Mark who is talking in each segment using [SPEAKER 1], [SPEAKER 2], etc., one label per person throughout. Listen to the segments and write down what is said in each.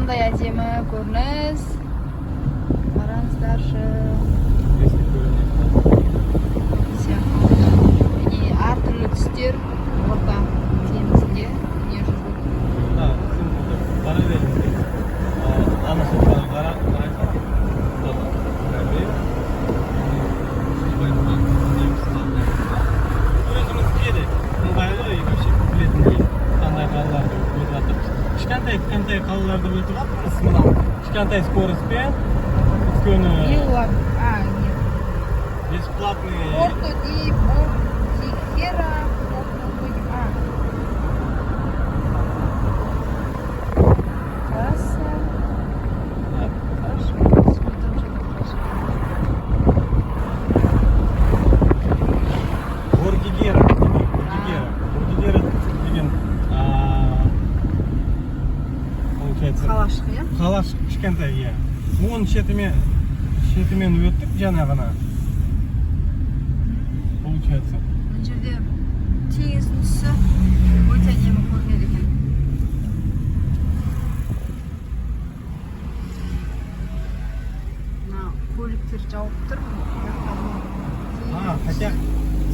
[SPEAKER 1] Қандай әдемі көрініс! Қараңыздаршы.
[SPEAKER 2] Если көрінеді.
[SPEAKER 1] Сияқты. Міне, әртүрлі түстер Орта теңізінде, дүниежүзілік.
[SPEAKER 2] Да, сен параллельно. Ана соққан қара, қарайсың. Параллель. Өзімізге де ыңғайлы и вообще білетіндей, қандай қалаларды өтіп жатырмыз. Кішкентай кішкентай қалаларды өтіп жатырмыз мынау кішкентай скоростьпен, өйткені
[SPEAKER 1] Вилла, а, нет.
[SPEAKER 2] бесплатный.
[SPEAKER 1] Порто ди Бордигера, Порто ди, а. Трасса.
[SPEAKER 2] Да.
[SPEAKER 1] Хорошо. Смотрим, что там хорошо.
[SPEAKER 2] Бордигера, Бордигера, Бордигера деген, получается,
[SPEAKER 1] Қалашық, иә?
[SPEAKER 2] Қалашық кішкентай, иә. Оның шетімен өттік жаңа ғана. Получается.
[SPEAKER 1] Мына жерде теңіздің түсі өте әдемі көрінеді екен. Мына көліктер жауып тұр. Бірақ та бұл
[SPEAKER 2] А, хотя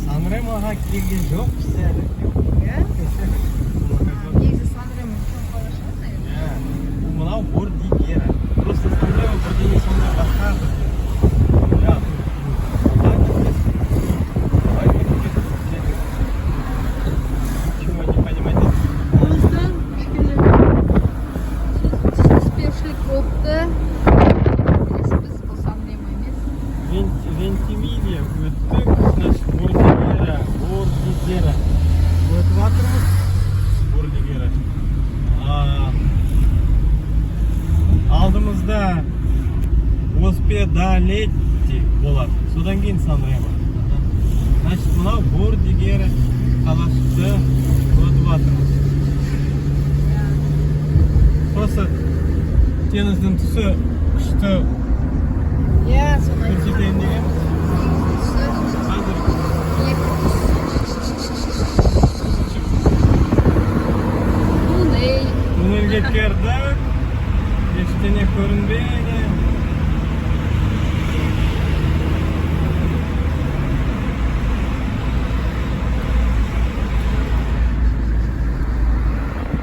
[SPEAKER 2] Сан-Ремоға келген жоқпыз әлі.
[SPEAKER 1] Иә? А, негізі Сан-Ремо үлкен қала шығар, наверное.
[SPEAKER 2] Иә. Бұл мынау Бордигера. Просто Сан-Ремо бірдеңе сондай басқа бірдеңе. Иә, тут, давай кетесің. Давай кетесің. Ничего не понимать.
[SPEAKER 1] Осыдан кішкене түсініспеушілік болыпты. Қателесіппіз, бұл Сан-Ремо емес.
[SPEAKER 2] Вентимилья өттік, значит, Бордигера, Бордигера. Өтіп жатырмыз. Бордигера. Алдымызда Оспедалетти болады. Содан кейін Сан-Ремо. Значит, мынау Бордигера қалашықты өтіп жатырмыз. Просто теңіздің түсі күшті
[SPEAKER 1] Иә, соны
[SPEAKER 2] көрсетейін дегенбіз.
[SPEAKER 1] Теңіздің түсі
[SPEAKER 2] Қазір
[SPEAKER 1] екі түс. Туннель.
[SPEAKER 2] Туннельге кірдік. Ештеңе көрінбейді.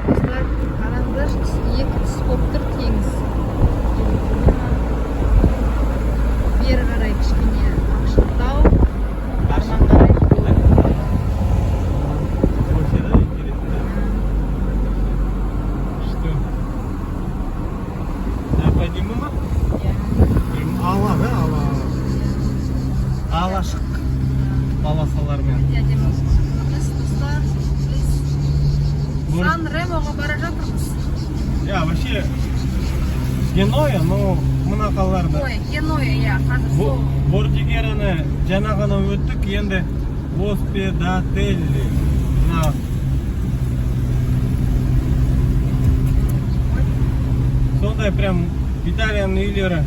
[SPEAKER 1] Достар, қараңыздаршы, екі түс болып тұр теңіз. Бері қарай кішкене ақшылтау, арман қарай көк.
[SPEAKER 2] Вообще, да, интересно, да? Что? Әп-әдемі ма?
[SPEAKER 1] Иә.
[SPEAKER 2] Прям ала, да, ала. Алашық полосалармен.
[SPEAKER 1] Өте әдемі көрініс, достар. Біз Сан Ремоға бара жатырмыз.
[SPEAKER 2] Я, вообще, Геноя, но мына қалаларда.
[SPEAKER 1] Ой, Генуя, иә, қазір сол.
[SPEAKER 2] Бордигераны жаңа ғана өттік, енді Оспедателли. Мына сондай прям Италияның үйлері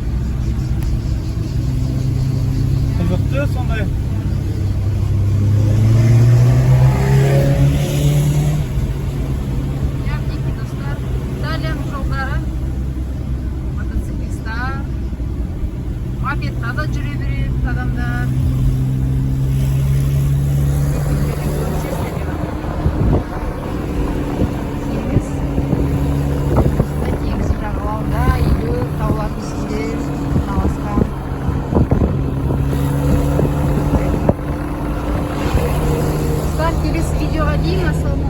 [SPEAKER 2] қызықты сондай.
[SPEAKER 1] Иә, мінекей, достар, Италияның жолдары, мотоциклисттар, мопедта да жүре береді адамдар. Көрінесіздер, теңіз, осындай теңіз жағалауында үйлер таулардың үстінде орналасқан. Достар, келесі видеоға дейін, ассалаумағалейкум.